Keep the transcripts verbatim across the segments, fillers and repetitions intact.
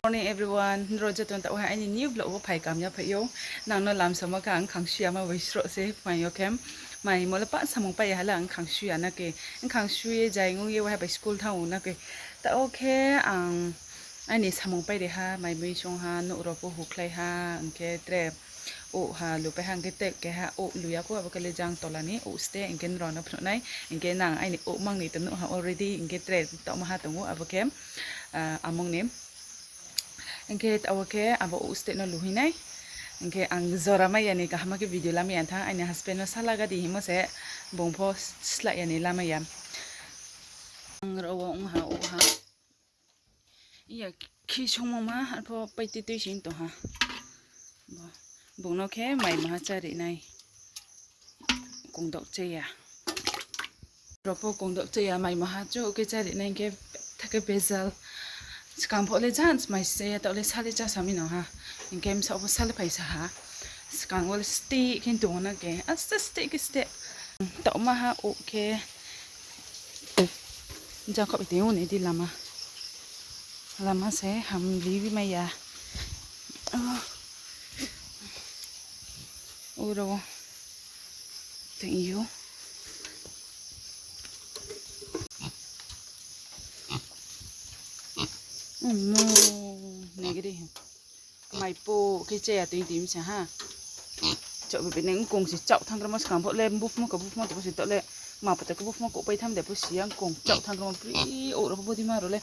Morning everyone, nrao joto no taoh wo aini new vlog wo phai kaham ya phai ou. Nang no lamsamo khe ang khangsu ya ma bai sroh se phai yo khe. Maimo le pa samung pai ya ha le ang khangsu ya na khe. Khangsu ye jai ong ye waha bai school thanng ou na khe. Taoh wo khe ang aini samung pai ri ha, mai mui song ha, nouh rao pho hukhlai ha, hing khe tre ouh ha, lupai ha, hing khe tre keha ouh lu ya khou, abo khe le jang tola ni ouh ste, hing khe nrao no phnuh nai, hing khe nang aini ouh mang ni tong nuh ha already, hing khe tre taohma ha tong ou, abo khe, ah, among ni. Hing khe taoh wo khe abo ouh ste no luhoi nai. Hing khe ang jora mai ya ni kaham khe video lamai ya thanng, aini husband no sala gadi hingmo se bung pho slái ya ni lamai ya. Ang rao wo ong ha, ouh ha. Iya khe songmo ma, arpho paitui tui sing tong ha. Bo, bung no khe mai maha chári nai. Kongdok cha ya. Rao pho kongdok cha ya, mai maha chu khe chári nai hing khe tha khe bezal. Skang pho le jans mai se ya, taoh le sale chá sa mi no ha. Hing khe bsaoh pho sale phai sa ha. Skang wo le steh khe tong na khe, aste aste khe steh. Taohma ha ouh khe. Jang khaoh bai tong ou ni di lama. Lama se hamri bi mai ya. Oro tong ou. Nigri. Mai po khe cha ya tong di mi sa ha. Chaoh bebe nai kong se chaoh thanng kramo skang pho le bufmo ka bufmo tong se taoh le ma pata ka bufmo kouh pai tham de pho si ya kong chaoh thanng kramo pri ouh rao pho bodima rao le.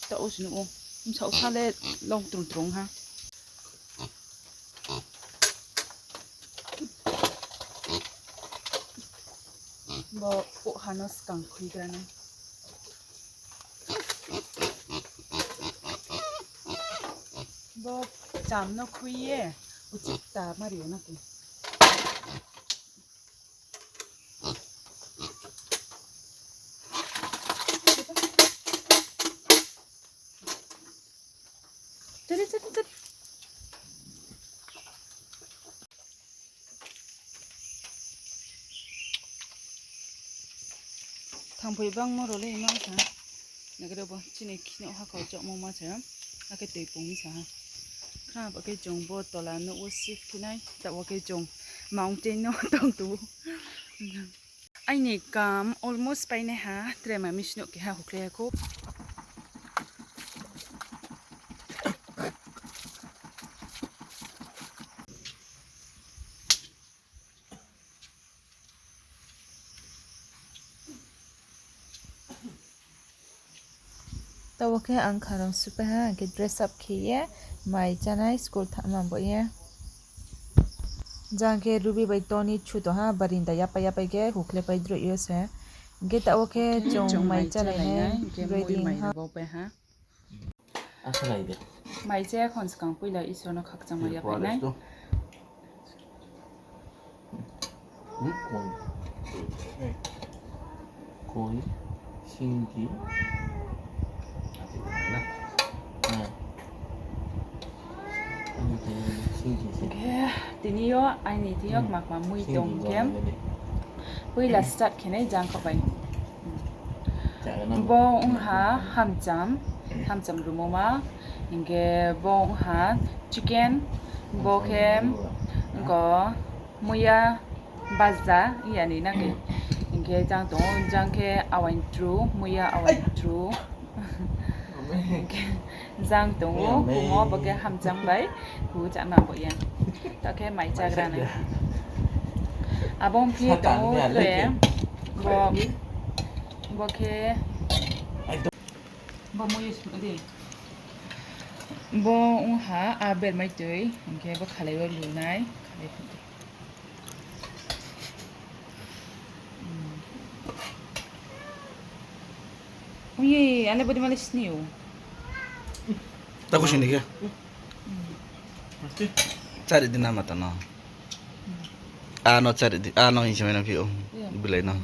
Taoh wo se nuh ou. Bsaoh sa le long trung trung ha. Bo ouh ha no skang khuigra nai. Bo cham no khui ye, uchih ta mari yo na khe. Chari, chari, chari. Thangphoi bangmo rao le ma sa. Nagre bo chini khini hakhor chokmo ma sa. Akhe tui pung sa ha. Kha ba khe chung bo tola nouh wo shift khe nai. Taoh wo khe chung mountain no tong tu. Aini kam almost painai ha, tre ma machine no keha hukhlai ya khou. Taoh wo khe ang kharang supai ha, hing khe dress up khe ye, mai chánai school thanngma bo ye. Jang khe Ruby bai Tony chu tong ha, barinda yapai yapai khe hukhlai pai droih yo se. Hing khe taoh wo khe chung mai chánai nai, hing khe mui mai ha. Mai chá ya khon skang poila Isor no khakchangma yapai nai. Koi, singki. Khe tini yo aini thing yo kma kma mui tong khe. Poila start khe nai jang kha bai. Bo ong ha hamcham, hamcham rumoma, hing khe bo ong ha chicken, bo khe, ko, muiya baza, iya ni na khe, hing khe jang tong ou, jang khe awain tru, muiya awain tru. Jang tong ou, kumo bo khe hamcham bai, ku chana bo ye. Taoh khe mai chágra nai. Abo ongphi tong ou tre, bo, bo khe, bo mui di. Bo ong ha, a bermai tui, hing khe bo khalai wo lu nai, khalai phi di. Ui, ane body male sini ou. Taku sini khe. Chári di na mata no. Ano chári di, ano hing se mai no phi ou. Bilai no.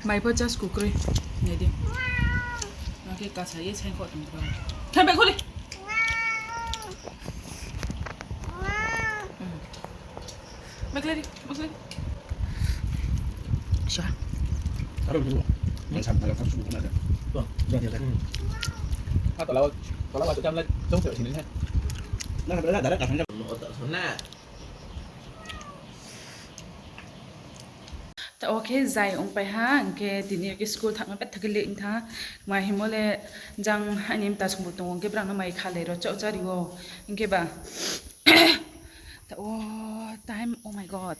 Mai pho just kukroi. Nai di. Nang khe kasa ye saing kho tong kho. Thanng bai kho le. Bai khlai di, bai khlai di. Sa. Taoh wo khe zai ongpai ha, hing khe tini yo khe school thanngma betha khe late ong thanng ha. Kma hingmo le jang aini mta songbu tong ou, hing khe brang no mai khalai ro chaoh chári ou. Hing khe ba taoh wo time, oh my God,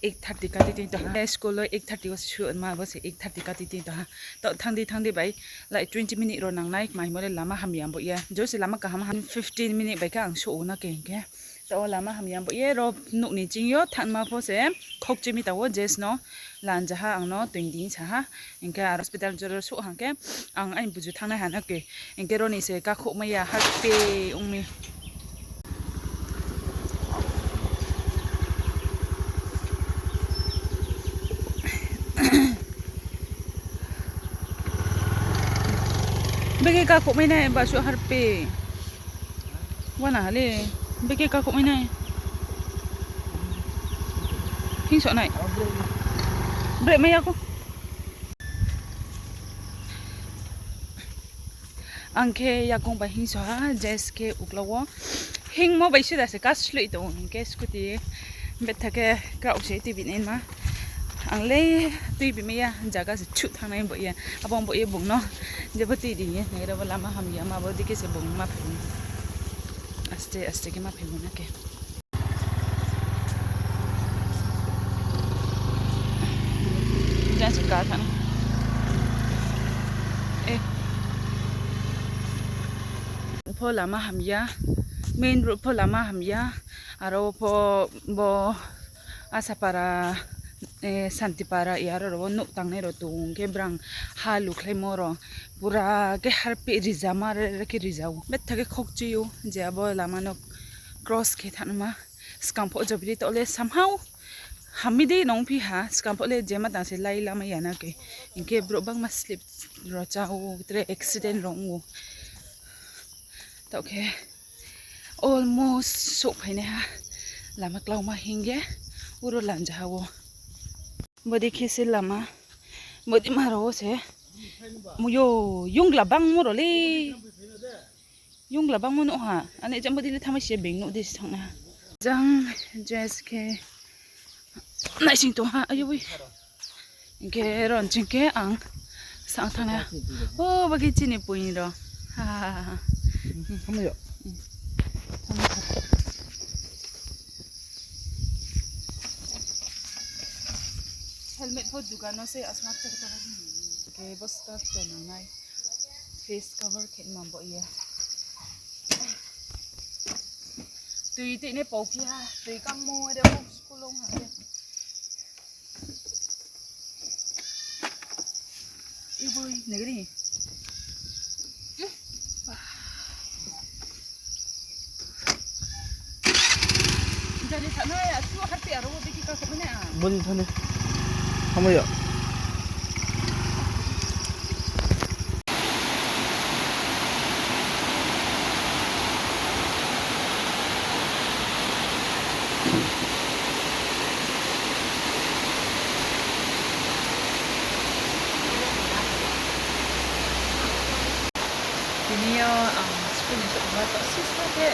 eight thirty kati tong ha. School wo eight thirty wo se suh ma, bo se eight thirty kati tong ha. Taoh thanng di thanng di bai, like twenty minute ro nang nai, kma hingmo le lama hamya bo ye. Jose lama kaham ha, fifteen minute bai khe ang suh ou na khe hing khe. Taoh wo lama hamya bo ye, ro nouh ni ching yo thanngma pho se khokchoi mi taoh wo, Jess no lanja ha, ang no twenty sa ha. Hing khe aro hospital jora suh hang khe ang aini buju thanngnai ha na khe. Hing khe ro ni se kakhouhmai ya, harpe ong mi. Beke kakhouhmai nai, basuh harpe. Wana ha le, beke kakhouhmai nai. Hingso nai. Brehmai ya kho. Ang khe yakong bai hingso ha, Jess khe uklau wo. Hingmo bai suda se kasloi tong ou, hing khe scooty betha khe kraoh se tuibi nai ma. Ang le tuibi mai ya, zaga se thuh thanngnai bo ye. Abo bo ye bung no jebo tuibi ye, nai ro bo lama hamya ma, bo dei khe se bung ma phai. Aste aste khe ma phai mo na khe. Jang se ka thanng. Pho lama hamya, main road pho lama hamya, aro pho bo Asapara, Santipara, yaro ro nouh tangnai ro tong khe brang ha lukhlaimo ro pura khe harpe rijama re khe rija ou. Betha khe khokchoi ou je abo lama no cross khe thanngma. Skang pho jobri taoh le somehow hammi dei nong phi ha, skang pho le jema tang se lai lamai ya na khe. Hing khe brouh bangma slip ro chá ou, tre accident ro ong ou. Taoh khe almost souhphainaiha lama klauma hing ye uro lanjaha wo. Bodei khe se lama, bodei ma ro wo se. Muyo, yongla bangmo ro le. Yongla bangmo nuh ha, ani jang bodei le thanngmai se being nuh di se thanng na. Jang dress khe naising tong ha, ayo boi. Hing khe ron ching khe ang sang thanng na. O, bo khe chini poi ro. Helmet pho dukan no se asma khe ta. Khe bo scarf to nangnai. Face cover khe ma bo ye. Tui tui ne pau phi ha, tui kammo de bo school ong ha de. Iboi, nagari. Jani sana ya, tu harti aro biki ka kemana? Boni thani. Hamo ya. Tini yo ang school ni souhphai ma, taoh sisma khe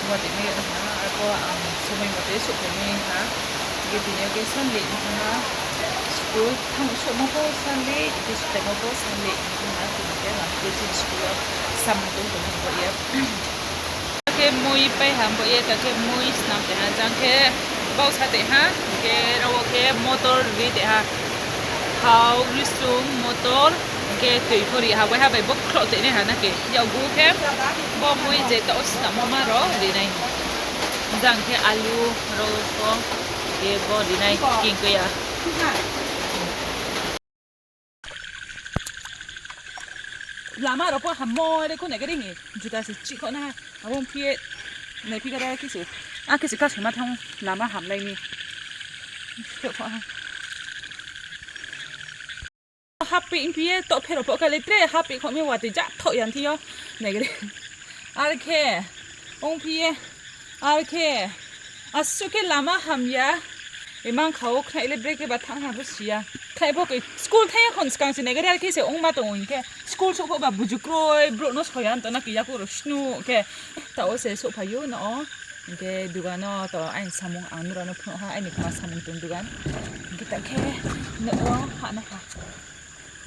watoi mai yag ha, arphuh ang somoi mote souhphai mai ha. Hingkhe tini yo khe Sunday wngkha na, school thanng souhmo pho Sunday, hingkhe souhphaimo pho Sunday wngkha na, tini khe ang khe chini school wo samung tong tongmo bo ye. Khe mui pai ha bo ye, ta khe mui snam tei ha, jang khe bausa tei ha, hingkhe aro wo khe motor ri tei ha. Thao, risum, motor, hingkhe tui pho ri ha, waiha bai bo khroh tei nai ha na khe. Yakgu khe bo mui je taoh snammo ma ro ri nai. Jang khe alu ro pho, hingkhe bo ri nai, king khe ya. Lama ro pho hammo re khuna khe ri ni juta se chih kho na ha. Abo phi ye Nai phi kare khe se. A khe se kasima thanng lama hamlai ni. Khe pho ha. Hapih phi ye to phero pho kale tre hapih kho mi watoi ja thoh ya thi yo. Nai kare. Ar khe. Ong phi ye. Ar khe. Asuh khe lama hamya. Imang kha o khnai le breke ba thanng ha bo si ya. Khnai bo khe school thai ya khon skang se nai kare ar khe se ongma tong hing khe. School souh pho ba buju kroi brouh no soya to na khe yaku ro snu khe. Tao se souhphai ou no o. Hing khe dugan no to aini samung ang nrao no phnuh ha, aini kma samung tong dugan. Hing khe ta khe no o ha nai ha.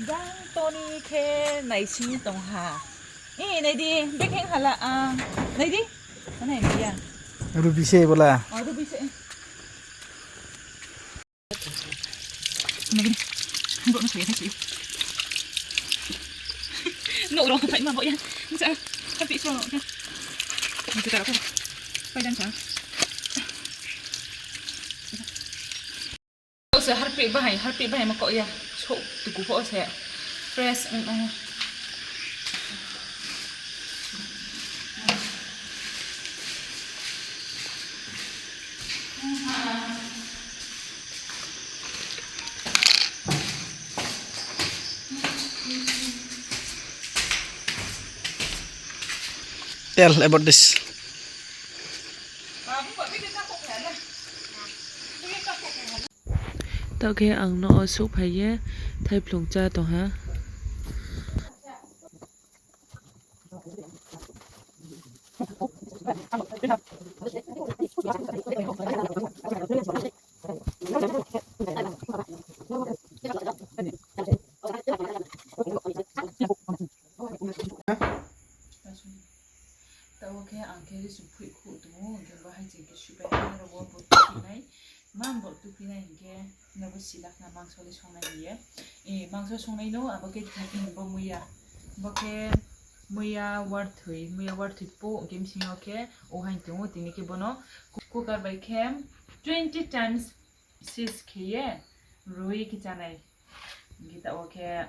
Jang toni khe naising tong ha. E, nai di, bekheng hala ang. Nai di. Nai di ya. Rubi se bola. O, rubi se. Nai di. Bo no se, se. No ro, phai ma bo ya. Sa, tapi so. Ni ta ko. Phai dan sa. Se harpih bahai, harpih bahai ma kau ya. Souh tuku pho se. Fresh, mm, mm. Tell about this. Taoh khe ang no o souhphai ye thaiphlung chá tong ha. Taoh khe ang khe risu phoih khuh tong ou, hing khe bo hai ching khe suhpai nai, aro wo bo tuphi nai, mam bo tuphi nai hing khe, nabo sila khna mangso le songnai hing ye. E, mangso songnai no, abo khe bo muiya. Bo khe muiya warthoi, muiya warthoi po, hing khe bsing yo khe, o hai tong ou, tini khe bo no cooker bai khe twenty times sis khe ye, rui khe chánai. Hing khe taoh wo khe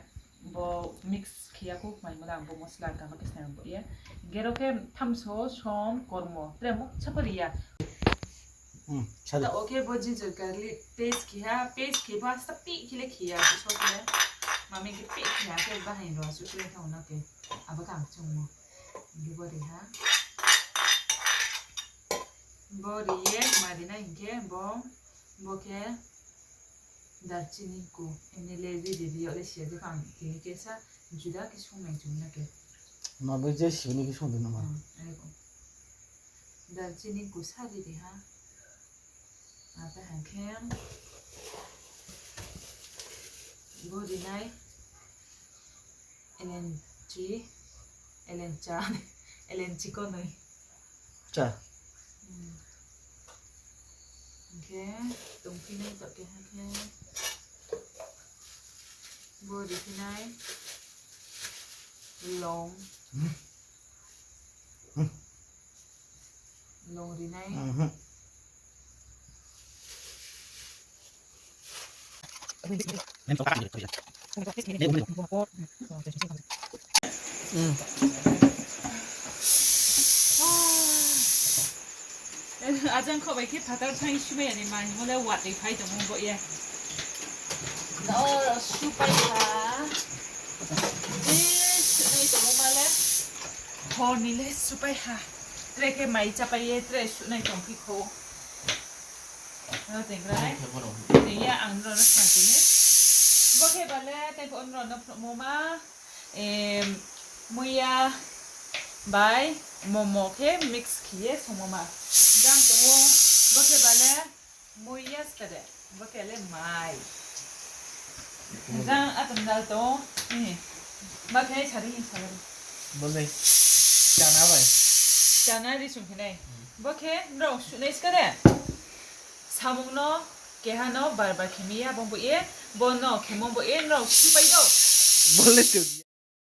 bo mix khe ya khou, mai mala ang bo mosla kama khe snai bo ye. Hing khe ro khe thamso, som, kormo, tre moksa pho ri ya. Taoh wo khe bo ginger garlic paste khe ha, paste khe bo sapih khe le khe ya, so khe. Mami khe peh khe ha, khe bahai no asuh khe le thanng no khe. Abo khe ang chungmo. Hing khe bo ri ha. Bo ri ye, ma ri nai hing khe bo, bo khe darchini ku, ene le ri ri ri yo le si ya, je phang tini khe sa juda khe sung nai chung na khe. Ma bo je si ni khe sung di no ma. Darchini ku sa ri ri ha. Abo hing khe bo ri nai. Elenchi, elencha, elenchi konoi. Cha. Hing khe tongphi nai taoh keha khe. Bo ri phi nai. Long. Long ri nai. Ajang kho bai khe phatar thanng sumai ya ni ma himo le watoi phai tongmo bo ye. No supai ha. Je sunai tongmo ma le. Hor ni le supai ha. Tre khe mai chapai ye, tre sunai tongphi kho. No tengrai. Teng ya ang nrao no sa tini. Bo khe ba le, tei pho nrao no phnuhmo ma. Em, muiya bai momo khe mix khe ye songmo ma. Jang tong ou, bo khe ba le muiya skade, bo khe le mai. Jang atom dal tong ou, eh, ma khe sari hi sari. Bo le chana bai. Chana ri sung khe nai. Bo khe nrao sunai skade. Samung no keha no bar bar khe mi ya, bo bo ye, bo no khemo bo ye, nrao supai do. Bo le tu.